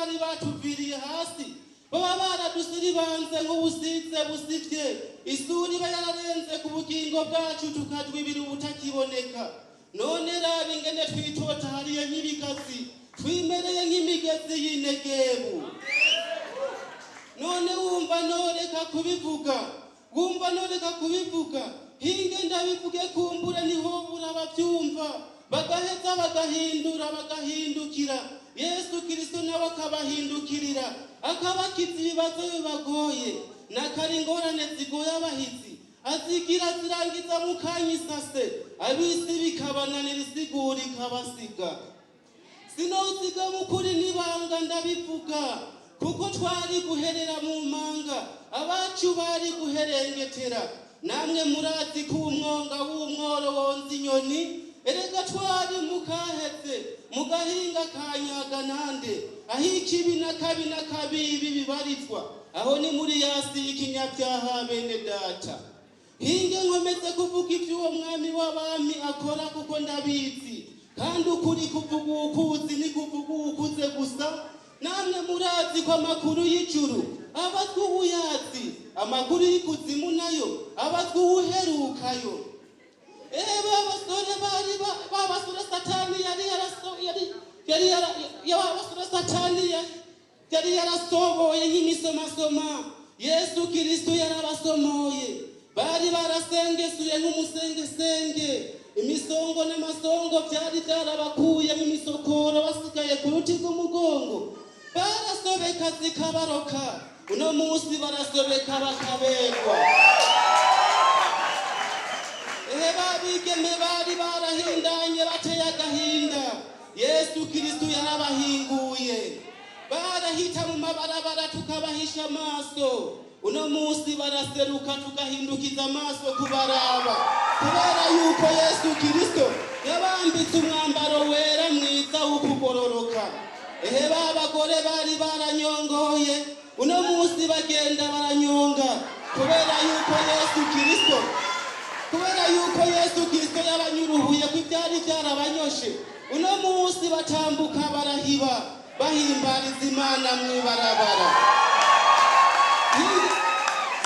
bari batuviriye hasi, baba baradusiribanze nk'ubusize busivye, isuri iba yararenze ku bugingo bwacu, tukajwibira ubutakiboneka. None raba ingene twitotahariye nk'ibigazi, twimereye nk'imigezi y'inegebu. None wumva noreka kubivuga? Wumva noreka kubivuga? Hinge ndabivuge, kumbure niho burababyumva, bagaheza bagahindura, bagahindukira. Yesu Kirisito nawe akabahindukirira, akabakiza ibibazo bibagoye. Nakari ingorane zigoye abahizi, azigira zirangiza mu kanya isase, abisi bikabananira, isigura ikabasiga. Sinoziga mu kuri n'ibanga, ndabivuga kuko twari guherera mu manga, abacu bari guherengetera. Namwe murazi ko umwonga w'umworo wonza inyoni. Erega twari mukaheze mu gahinga ka Nyaganande, aho ikibi n'akabi n'akabibi bibarizwa, aho ni muri yasi y'ikinyabyaha. Bene data, hinge nkomeze kuvuga iby'uwo mwami w'abami akora, kuko ndabizi, kandi ukuri kuvuga ukuzi ni kuvuga ukuze gusa. Namwe murazi ko amakuru y'ijuru abatwa ubuyazi, amakuru y'ikuzimu nayo abatwa uwuherukayo. Ehe, ba basore bari ba basore Satani yari yaraso yari yari yara- ya ba basore Satani yari yarasoboye nk'imisomasoma, Yesu Kristo yarabasomoye. Bari barasengesuye nk'umusengesenge, imisongo n'amasongo byari byarabakuyemo imisokoro, basigaye ku ruti rw'umugongo. Barasobeka zikabaroka, uno munsi barasobeka bakaberwa. Ehe, babigeme bari barahindanye bateye agahinda, Yesu Kristo yarabahinguye. Barahita mu mabarabara tukabahisha amaso, uno munsi baraseruka tugahindukiza amaso kubaraba, kubera yuko Yesu Kristo yabambitse umwambaro wera mwiza wo kugororoka. Ehe, ba bagore bari baranyongoye, uno munsi bagenda baranyonga, kubera yuko Yesu Kristo yabanyuruhuye ko ibyari byarabanyoshe. Uno munsi batambuka barahiba, bahimbariza Imana mw'ibarabara.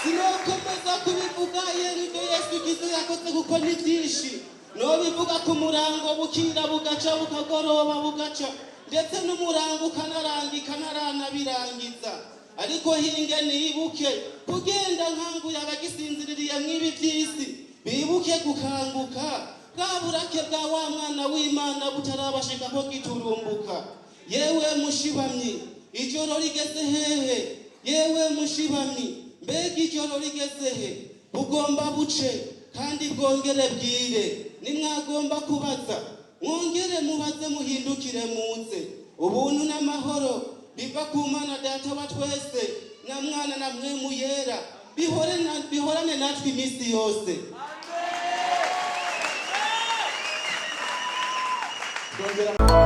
Sinokomeza kubivuga ye nibyo Yesu Kristo yakoze, kuko ni byinshi. Nobivuga ku murango bukira, bugaca, bukagoroba, bugaca, ndetse n'umurango ukanarangika ntaranabirangiza. Ariko hinge nibuke kugenda nkanguye abagisinziririye mw'ibi by'isi, bibuke gukanguka bwa burake bwa wa mwana w'Imana butarabashika ko giturumbuka. Yewe mushibamyi, ijoro rigeze hehe? Yewe mushibamyi, mbega ijoro rigeze he? Bugomba buce kandi bwongere bwire. Nimwagomba kubaza, mwongere mubaze, muhindukire muze. Ubuntu n'amahoro biva ku Mana Data wa twese na Mwana na Mpwemu Yera bihorane natwe iminsi yose. Twongera.